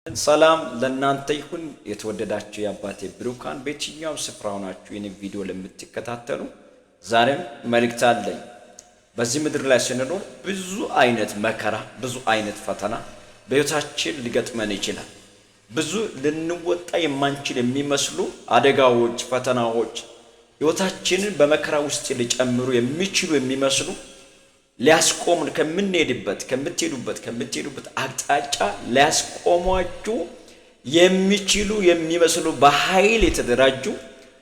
ሰላም ለእናንተ ይሁን። የተወደዳችሁ የአባቴ ብሩካን፣ በየትኛውም ስፍራ ሆናችሁ ይህን ቪዲዮ ለምትከታተሉ ዛሬም መልእክት አለኝ። በዚህ ምድር ላይ ስንኖር ብዙ አይነት መከራ፣ ብዙ አይነት ፈተና በሕይወታችን ሊገጥመን ይችላል። ብዙ ልንወጣ የማንችል የሚመስሉ አደጋዎች፣ ፈተናዎች ሕይወታችንን በመከራ ውስጥ ሊጨምሩ የሚችሉ የሚመስሉ፣ ሊያስቆሙን ከምንሄድበት ከምትሄዱበት አቅጣጫ ሊያስቆሟችሁ የሚችሉ የሚመስሉ፣ በኃይል የተደራጁ፣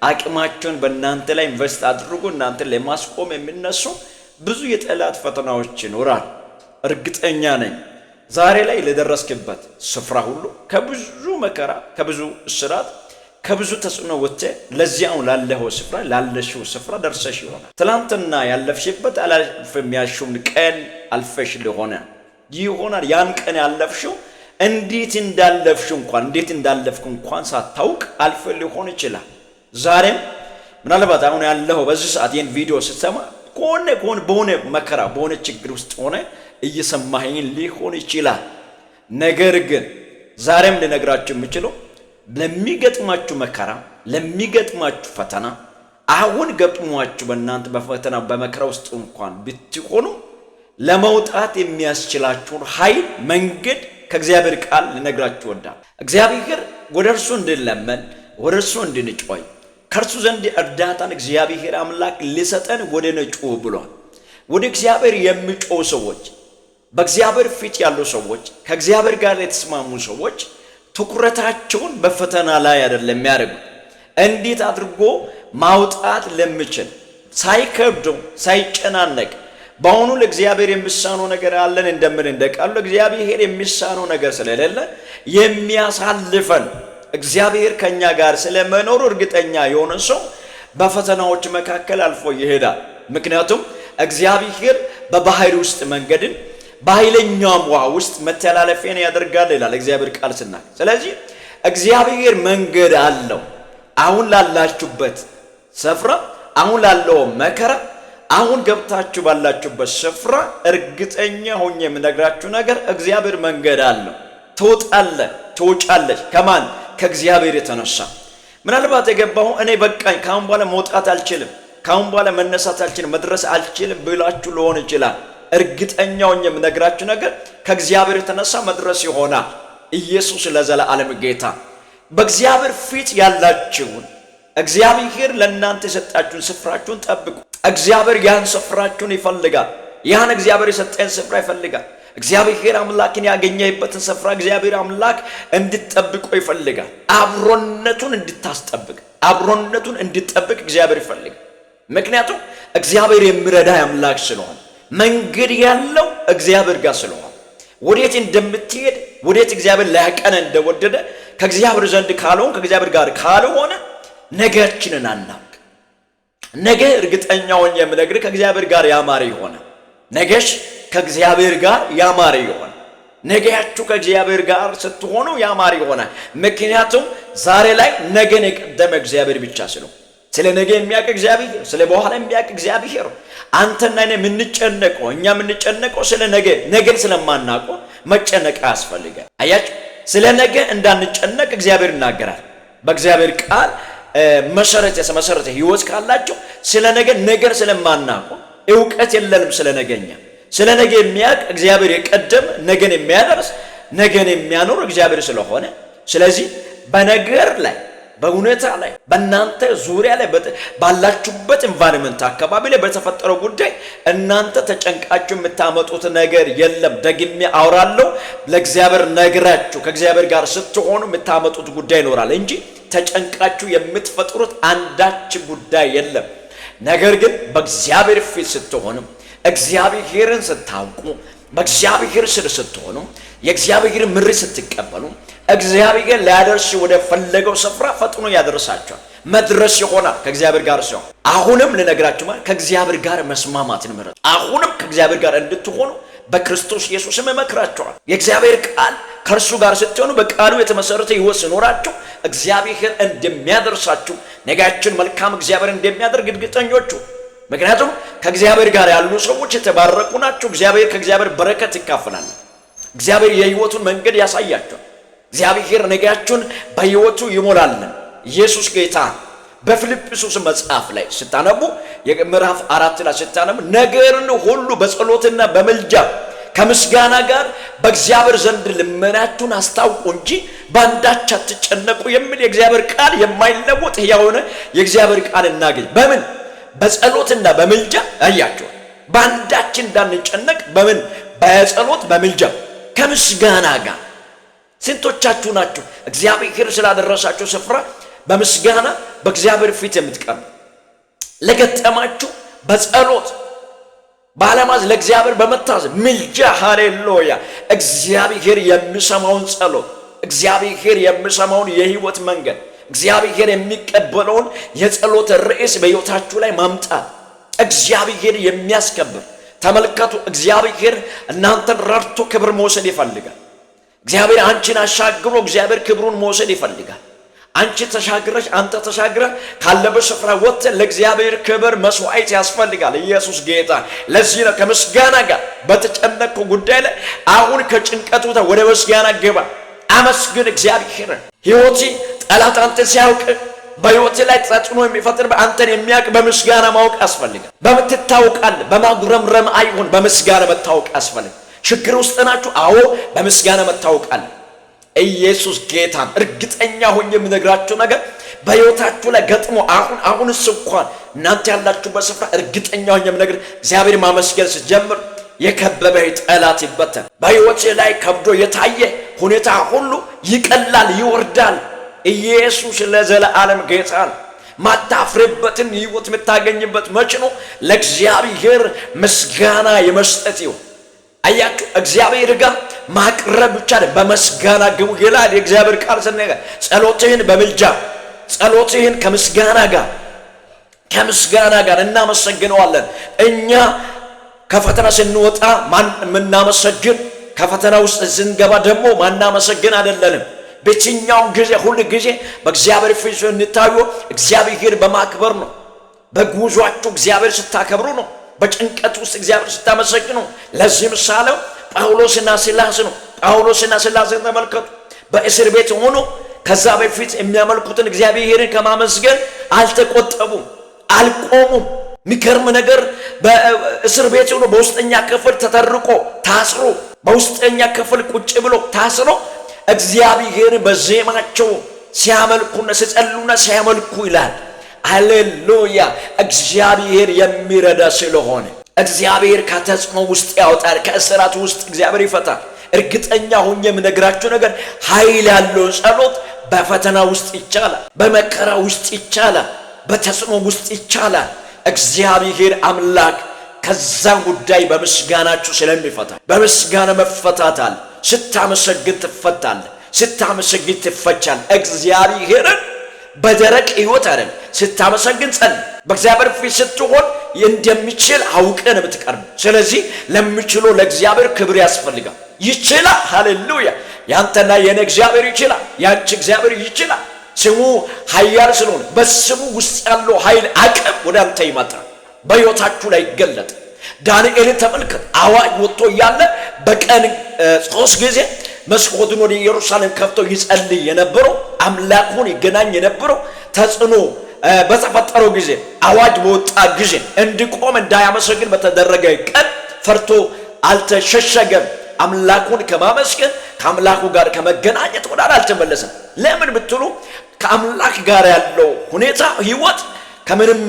አቅማቸውን በእናንተ ላይ invest አድርጎ እናንተን ለማስቆም የሚነሱ ብዙ የጠላት ፈተናዎች ይኖራል። እርግጠኛ ነኝ ዛሬ ላይ ለደረስክበት ስፍራ ሁሉ ከብዙ መከራ፣ ከብዙ እስራት፣ ከብዙ ተጽዕኖ ወጥተህ ለዚያው ላለኸው ስፍራ፣ ላለሽው ስፍራ ደርሰሽ ይሆናል። ትላንትና ያለፍሽበት አላልፍም ያልሽውን ቀን አልፈሽ ሊሆነ ይሆናል። ያን ቀን ያለፍሽው እንዴት እንዳለፍሽው እንኳን፣ እንዴት እንዳለፍክ እንኳን ሳታውቅ አልፈ ሊሆን ይችላል። ዛሬም ምናልባት አሁን ያለኸው በዚህ ሰዓት ይህን ቪዲዮ ስትሰማ ከሆነ በሆነ መከራ፣ በሆነ ችግር ውስጥ ሆነ እየሰማኸኝ ሊሆን ይችላል። ነገር ግን ዛሬም ልነግራችሁ የምችለው ለሚገጥማችሁ መከራ፣ ለሚገጥማችሁ ፈተና፣ አሁን ገጥሟችሁ በእናንተ በፈተና በመከራ ውስጥ እንኳን ብትሆኑ ለመውጣት የሚያስችላችሁን ኃይል፣ መንገድ ከእግዚአብሔር ቃል ልነግራችሁ እወዳለሁ። እግዚአብሔር ወደ እርሱ እንድንለመን፣ ወደ እርሱ እንድንጮይ፣ ከእርሱ ዘንድ እርዳታን እግዚአብሔር አምላክ ሊሰጠን ወደ እኔ ጩኹ ብሏል። ወደ እግዚአብሔር የሚጮሁ ሰዎች፣ በእግዚአብሔር ፊት ያሉ ሰዎች፣ ከእግዚአብሔር ጋር የተስማሙ ሰዎች ትኩረታቸውን በፈተና ላይ አይደለም የሚያደርጉት። እንዴት አድርጎ ማውጣት ለምችል፣ ሳይከብደው፣ ሳይጨናነቅ፣ በአሁኑ ለእግዚአብሔር የሚሳነው ነገር አለን እንደምን እንደ ቃሉ ለእግዚአብሔር የሚሳነው ነገር ስለሌለ የሚያሳልፈን እግዚአብሔር ከኛ ጋር ስለመኖሩ እርግጠኛ የሆነ ሰው በፈተናዎች መካከል አልፎ ይሄዳል። ምክንያቱም እግዚአብሔር በባህር ውስጥ መንገድን፣ በኃይለኛውም ውሃ ውስጥ መተላለፊያን ያደርጋል ይላል እግዚአብሔር ቃል ስናል። ስለዚህ እግዚአብሔር መንገድ አለው። አሁን ላላችሁበት ስፍራ፣ አሁን ላለው መከራ፣ አሁን ገብታችሁ ባላችሁበት ስፍራ እርግጠኛ ሆኜ የምነግራችሁ ነገር እግዚአብሔር መንገድ አለው። ትወጣለህ፣ ትወጫለሽ። ከማን? ከእግዚአብሔር የተነሳ። ምናልባት የገባሁ እኔ በቃኝ፣ ከአሁን በኋላ መውጣት አልችልም፣ ከአሁን በኋላ መነሳት አልችልም፣ መድረስ አልችልም ብላችሁ ሊሆን ይችላል። እርግጠኛ ሆኜ የምነግራችሁ ነገር ከእግዚአብሔር የተነሳ መድረስ ይሆናል። ኢየሱስ ለዘላለም ጌታ። በእግዚአብሔር ፊት ያላችሁን፣ እግዚአብሔር ለእናንተ የሰጣችሁን ስፍራችሁን ጠብቁ። እግዚአብሔር ያን ስፍራችሁን ይፈልጋል። ያን እግዚአብሔር የሰጠን ስፍራ ይፈልጋል። እግዚአብሔር አምላክን ያገኘበትን ስፍራ እግዚአብሔር አምላክ እንድትጠብቆ ይፈልጋል። አብሮነቱን እንድታስጠብቅ፣ አብሮነቱን እንድትጠብቅ እግዚአብሔር ይፈልጋል። ምክንያቱም እግዚአብሔር የሚረዳ አምላክ ስለሆነ፣ መንገድ ያለው እግዚአብሔር ጋር ስለሆነ፣ ወዴት እንደምትሄድ፣ ወዴት እግዚአብሔር ሊያቀነ እንደወደደ ከእግዚአብሔር ዘንድ ካልሆን፣ ከእግዚአብሔር ጋር ካልሆነ ነገያችንን አናውቅ። ነገ እርግጠኛውን የምነግርህ ከእግዚአብሔር ጋር ያማረ ይሆናል። ነገሽ ከእግዚአብሔር ጋር ያማረ ይሆናል። ነገያችሁ ከእግዚአብሔር ጋር ስትሆኑ ያማረ ይሆናል። ምክንያቱም ዛሬ ላይ ነገን የቀደመ እግዚአብሔር ብቻ ስለሆነ፣ ስለ ነገ የሚያውቅ እግዚአብሔር፣ ስለ በኋላ የሚያውቅ እግዚአብሔር። አንተና እኔ የምንጨነቀው፣ እኛ የምንጨነቀው ስለ ነገ፣ ነገን ስለማናውቀው መጨነቅ አያስፈልገን። አያችሁ፣ ስለ ነገ እንዳንጨነቅ እግዚአብሔር ይናገራል። በእግዚአብሔር ቃል መሰረት የተመሰረተ ህይወት ካላቸው ስለ ነገ፣ ነገር ስለማናውቀው እውቀት የለንም ስለ ነገኛ። ስለ ነገ የሚያውቅ እግዚአብሔር፣ የቀደመ፣ ነገን የሚያደርስ፣ ነገን የሚያኖር እግዚአብሔር ስለሆነ፣ ስለዚህ በነገር ላይ፣ በሁኔታ ላይ፣ በእናንተ ዙሪያ ላይ፣ ባላችሁበት environment አካባቢ ላይ በተፈጠረው ጉዳይ እናንተ ተጨንቃችሁ የምታመጡት ነገር የለም። ደግሜ አውራለሁ። ለእግዚአብሔር ነግራችሁ ከእግዚአብሔር ጋር ስትሆኑ የምታመጡት ጉዳይ ይኖራል እንጂ ተጨንቃችሁ የምትፈጥሩት አንዳች ጉዳይ የለም። ነገር ግን በእግዚአብሔር ፊት ስትሆኑ፣ እግዚአብሔርን ስታውቁ፣ በእግዚአብሔር ስር ስትሆኑ፣ የእግዚአብሔር ምሪት ስትቀበሉ እግዚአብሔር ሊያደርስ ወደ ፈለገው ስፍራ ፈጥኖ ያደርሳቸዋል። መድረስ ይሆናል ከእግዚአብሔር ጋር ሲሆን። አሁንም ልነግራችሁ ማለት ከእግዚአብሔር ጋር መስማማትን ምረጡ። አሁንም ከእግዚአብሔር ጋር እንድትሆኑ በክርስቶስ ኢየሱስም እመክራችኋል። የእግዚአብሔር ቃል፣ ከእርሱ ጋር ስትሆኑ፣ በቃሉ የተመሰረተ ሕይወት ሲኖራችሁ እግዚአብሔር እንደሚያደርሳችሁ፣ ነጋችን መልካም እግዚአብሔር እንደሚያደርግ እርግጠኞቹ። ምክንያቱም ከእግዚአብሔር ጋር ያሉ ሰዎች የተባረኩ ናቸው። እግዚአብሔር ከእግዚአብሔር በረከት ይካፈላል። እግዚአብሔር የሕይወቱን መንገድ ያሳያቸዋል። እግዚአብሔር ነጋችሁን በሕይወቱ ይሞላልን። ኢየሱስ ጌታ። በፊልጵስዩስ መጽሐፍ ላይ ስታነቡ፣ ምዕራፍ 4 ላይ ስታነቡ፣ ነገርን ሁሉ በጸሎትና በምልጃ ከምስጋና ጋር በእግዚአብሔር ዘንድ ልመናችሁን አስታውቁ እንጂ በአንዳች አትጨነቁ የሚል የእግዚአብሔር ቃል፣ የማይለወጥ ሕያው የሆነ የእግዚአብሔር ቃል እናገኝ። በምን? በጸሎትና በምልጃ። አያችሁ፣ በአንዳች እንዳንጨነቅ በምን? በጸሎት፣ በምልጃ፣ ከምስጋና ጋር። ስንቶቻችሁ ናችሁ እግዚአብሔር ስላደረሳችሁ ስፍራ በምስጋና በእግዚአብሔር ፊት የምትቀርቡ? ለገጠማችሁ በጸሎት ባለማዝ ለእግዚአብሔር በመታዘዝ ምልጃ፣ ሃሌሉያ። እግዚአብሔር የሚሰማውን ጸሎት፣ እግዚአብሔር የሚሰማውን የህይወት መንገድ፣ እግዚአብሔር የሚቀበለውን የጸሎት ርዕስ በሕይወታችሁ ላይ ማምጣት እግዚአብሔር የሚያስከብር። ተመልከቱ፣ እግዚአብሔር እናንተን ረድቶ ክብር መውሰድ ይፈልጋል። እግዚአብሔር አንቺን አሻግሮ እግዚአብሔር ክብሩን መውሰድ ይፈልጋል። አንቺ ተሻግረሽ፣ አንተ ተሻግረህ ካለበት ስፍራ ወጥተህ ለእግዚአብሔር ክብር መስዋዕት ያስፈልጋል። ኢየሱስ ጌታ። ለዚህ ነው ከምስጋና ጋር በተጨነቅከው ጉዳይ ላይ አሁን ከጭንቀቱ ወደ ምስጋና ግባ። አመስግን እግዚአብሔርን። ህይወቴ ጠላት አንተን ሲያውቅ፣ በህይወት ላይ ተጽዕኖ የሚፈጥር አንተን የሚያውቅ በምስጋና ማወቅ ያስፈልጋል። በምን ትታወቃለህ? በማጉረምረም አይሁን፣ በምስጋና መታወቅ ያስፈልጋል። ችግር ውስጥ ናችሁ? አዎ፣ በምስጋና መታወቅ አለ። ኢየሱስ ጌታን። እርግጠኛ ሆኜ የምነግራችሁ ነገር በህይወታችሁ ላይ ገጥሞ አሁን አሁንስ እንኳን እናንተ ያላችሁበት ስፍራ፣ እርግጠኛ ሆኜ የምነግር እግዚአብሔር ማመስገን ስትጀምር የከበበህ ጠላት ይበተን። በህይወት ላይ ከብዶ የታየ ሁኔታ ሁሉ ይቀላል፣ ይወርዳል። ኢየሱስ ለዘለዓለም ጌታ ነው። ማታፍርበትን ህይወት የምታገኝበት መች ነው? ለእግዚአብሔር ምስጋና የመስጠት ይሁን። አያችሁ፣ እግዚአብሔር ጋር ማቅረብ ብቻ በመስጋና ግቡ ይላል የእግዚአብሔር ቃል ስነገር። ጸሎትህን በምልጃ፣ ጸሎትህን ከምስጋና ጋር እናመሰግነዋለን። እኛ ከፈተና ስንወጣ የምናመሰግን፣ ከፈተና ውስጥ ስንገባ ደግሞ ማናመሰግን አይደለንም። በየትኛውም ጊዜ፣ ሁል ጊዜ በእግዚአብሔር ፊት እንታዩ እግዚአብሔር በማክበር ነው። በጉዟችሁ እግዚአብሔር ስታከብሩ ነው። በጭንቀት ውስጥ እግዚአብሔር ስታመሰግኑ። ለዚህ ምሳሌው ጳውሎስና ሲላስ ነው። ጳውሎስና ሲላስን ተመልከቱ። በእስር ቤት ሆኖ ከዛ በፊት የሚያመልኩትን እግዚአብሔርን ከማመስገን አልተቆጠቡም፣ አልቆሙም። የሚገርም ነገር በእስር ቤት ሆኖ በውስጠኛ ክፍል ተጠርቆ ታስሮ፣ በውስጠኛ ክፍል ቁጭ ብሎ ታስሮ እግዚአብሔርን በዜማቸው ሲያመልኩና ሲጸሉና ሲያመልኩ ይላል። ሃሌሉያ! እግዚአብሔር የሚረዳ ስለሆነ እግዚአብሔር ከተጽዕኖ ውስጥ ያወጣል፣ ከእስራት ውስጥ እግዚአብሔር ይፈታል። እርግጠኛ ሆኜ የምነግራችሁ ነገር ኃይል ያለው ጸሎት በፈተና ውስጥ ይቻላል፣ በመከራ ውስጥ ይቻላል፣ በተጽዕኖ ውስጥ ይቻላል። እግዚአብሔር አምላክ ከዛ ጉዳይ በምስጋናችሁ ስለሚፈታ በምስጋና መፈታት አለ። ስታመሰግን ትፈታለህ። ስታመሰግን ትፈቻለህ። እግዚአብሔርን በደረቅ ህይወት አይደል። ስታመሰግን ጸል በእግዚአብሔር ፊት ስትሆን እንደሚችል አውቀህ ነው የምትቀርብ። ስለዚህ ለሚችለው ለእግዚአብሔር ክብር ያስፈልጋል። ይችላል። ሃሌሉያ። ያንተና የኔ እግዚአብሔር ይችላል። ያንቺ እግዚአብሔር ይችላል። ስሙ ኃያል ስለሆነ በስሙ ውስጥ ያለው ኃይል አቅም ወደ አንተ ይመጣል፣ በሕይወታችሁ ላይ ይገለጥ። ዳንኤልን ተመልከት። አዋጅ ወጥቶ እያለ በቀን 3 ጊዜ መስኮቱን ወደ ኢየሩሳሌም ከፍቶ ይጸልይ የነበረው፣ አምላኩን ይገናኝ የነበረው፣ ተጽዕኖ በተፈጠረው ጊዜ፣ አዋጅ በወጣ ጊዜ፣ እንዲቆም እንዳያመሰግን በተደረገ ቀን ፈርቶ አልተሸሸገም። አምላኩን ከማመስገን፣ ከአምላኩ ጋር ከመገናኘት ወደ አልተመለሰም። ለምን ብትሉ ከአምላክ ጋር ያለው ሁኔታ ህይወት ከምንም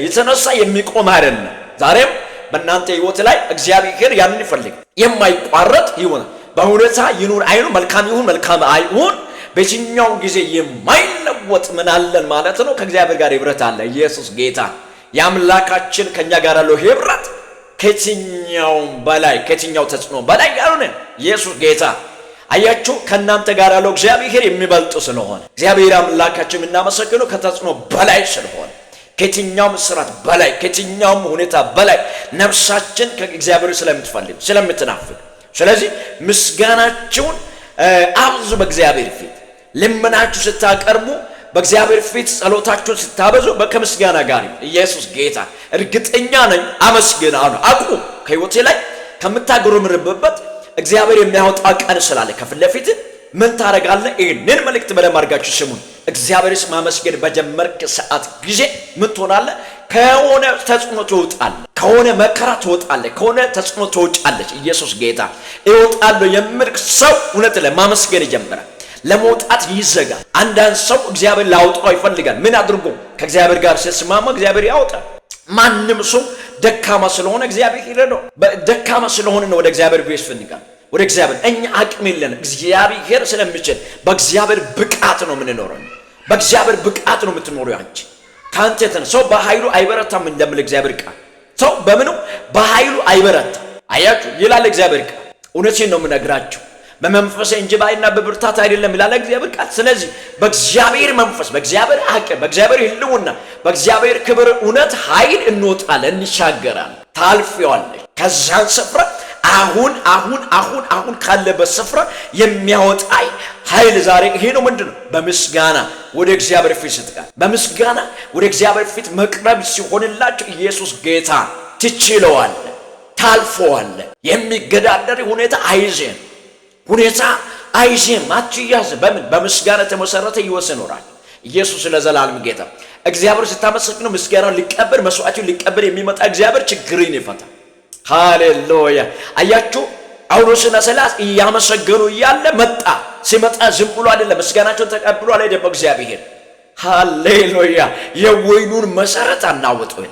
የተነሳ የሚቆም አይደለም። ዛሬም በእናንተ ህይወት ላይ እግዚአብሔር ያንን ይፈልግ። የማይቋረጥ ህይወት በሁኔታ ይኑር አይኑር፣ መልካም ይሁን መልካም አይሁን፣ በየትኛውም ጊዜ የማይለወጥ ምን አለን ማለት ነው? ከእግዚአብሔር ጋር ህብረት አለ። ኢየሱስ ጌታ። የአምላካችን ከኛ ጋር ያለው ህብረት ከየትኛውም በላይ፣ ከየትኛው ተጽዕኖ በላይ ያልሆነ። ኢየሱስ ጌታ። አያችሁ፣ ከእናንተ ጋር ያለው እግዚአብሔር የሚበልጥ ስለሆነ እግዚአብሔር አምላካችን የምናመሰግነው ከተጽዕኖ በላይ ስለሆነ፣ ከየትኛውም ስራት በላይ፣ ከየትኛውም ሁኔታ በላይ ነፍሳችን ከእግዚአብሔር ስለምትፈልግ፣ ስለምትናፍቅ። ስለዚህ ምስጋናችሁን አብዙ። በእግዚአብሔር ፊት ልመናችሁ ስታቀርቡ፣ በእግዚአብሔር ፊት ጸሎታችሁን ስታበዙ ከምስጋና ጋር። ኢየሱስ ጌታ። እርግጠኛ ነኝ፣ አመስግን አሁን አቁም። ከህይወቴ ላይ ከምታጉረመርምበት እግዚአብሔር የሚያወጣ ቀን ስላለ ከፊት ለፊት ምን ታደርጋለህ? ይህንን መልእክት በደንብ አድርጋችሁ ስሙን። እግዚአብሔርስ ማመስገን በጀመርክ ሰዓት ጊዜ ምን ትሆናለህ? ከሆነ ተጽዕኖ ትወጣለህ። ከሆነ መከራ ትወጣለህ። ከሆነ ተጽዕኖ ትወጫለች። ኢየሱስ ጌታ። እወጣለሁ የሚል ሰው እውነት ለማመስገን ይጀምራል። ለመውጣት ይዘጋል። አንዳንድ ሰው እግዚአብሔር ላውጣው ይፈልጋል። ምን አድርጎ? ከእግዚአብሔር ጋር ሲስማማ እግዚአብሔር ያወጣል። ማንም ሰው ደካማ ስለሆነ እግዚአብሔር ይረዳው። ደካማ ስለሆነ ነው ወደ እግዚአብሔር ቤት ይፈልጋል። ወደ እግዚአብሔር እኛ አቅም የለንም። እግዚአብሔር ስለሚችል በእግዚአብሔር ብቃት ነው የምንኖረው። በእግዚአብሔር ብቃት ነው የምትኖረው አንቺ። ከአንተ የተነሳ ሰው በኃይሉ አይበረታም እንደሚል እግዚአብሔር ቃል። ሰው በምኑ? በኃይሉ አይበረታም። አያችሁ ይላል እግዚአብሔር ቃል። እውነቴን ነው የምነግራችሁ። በመንፈስ እንጂ በኃይልና በብርታት አይደለም ይላል እግዚአብሔር ቃል። ስለዚህ በእግዚአብሔር መንፈስ፣ በእግዚአብሔር አቅም፣ በእግዚአብሔር ሕልውና፣ በእግዚአብሔር ክብር እውነት ኃይል እንወጣለን፣ እንሻገራለን። ታልፊዋለች ከዛን ስፍራ። አሁን አሁን አሁን አሁን ካለበት ስፍራ የሚያወጣኝ ኃይል ዛሬ ይሄ ነው። ምንድን ነው? በምስጋና ወደ እግዚአብሔር ፊት ስትቀርብ፣ በምስጋና ወደ እግዚአብሔር ፊት መቅረብ ሲሆንላቸው ኢየሱስ ጌታ። ትችለዋለህ፣ ታልፈዋለህ። የሚገዳደር ሁኔታ አይዝህም፣ ሁኔታ አይዝህም፣ አትያዝም። በምን? በምስጋና የተመሰረተ ሕይወት ይኖራል። ኢየሱስ ለዘላለም ጌታ። እግዚአብሔር ስታመሰግነው ምስጋናውን ሊቀበል፣ መስዋዕቱን ሊቀበል የሚመጣ እግዚአብሔር ችግርን ይፈታል። ሃሌሉያ። አያችሁ፣ ጳውሎስና ሲላስ እያመሰገኑ እያለ መጣ። ሲመጣ ዝም ብሎ አይደለም፣ ምስጋናቸውን ተቀብሎ አልሄደም እግዚአብሔር። ሃሌሉያ። የወይኑን መሰረት አናወጠው።